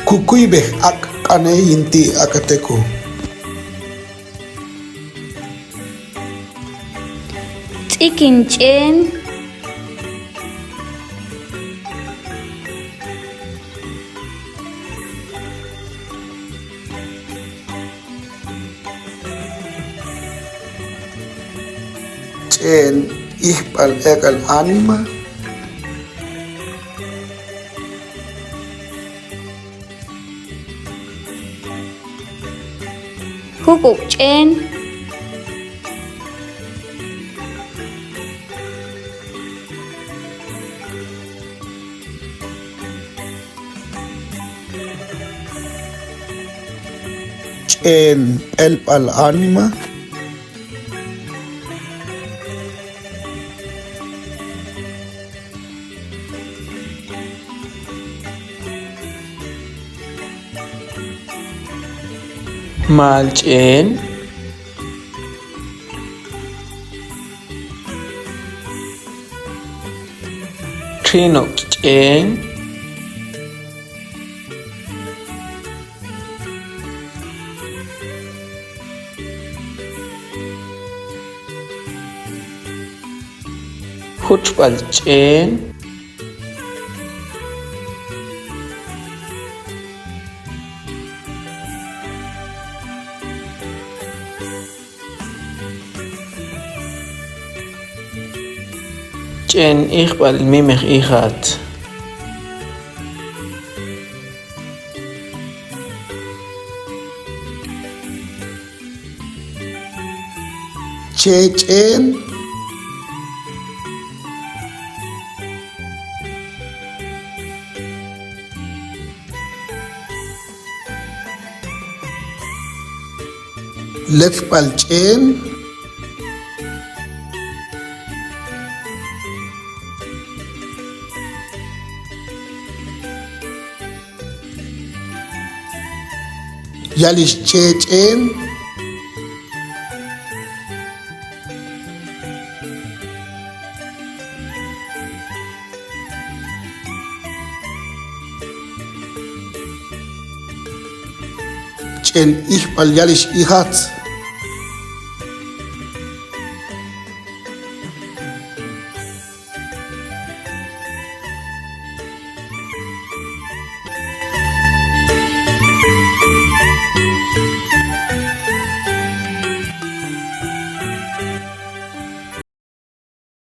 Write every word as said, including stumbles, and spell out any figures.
Kukuibek ak kanei yinti akateku. Tsikin ch'en. Ch'en ihpal ekal anima. Hukuk ch'en. Ch'en elpal anima. Mal ch'en. Trinok ch'en. Hutpal ch'en. Ch'en ihpal mimek ihat. Che ch'en. Letpal ch'en. Yalish che ch'en. Ch'en ihpal yalish ihat.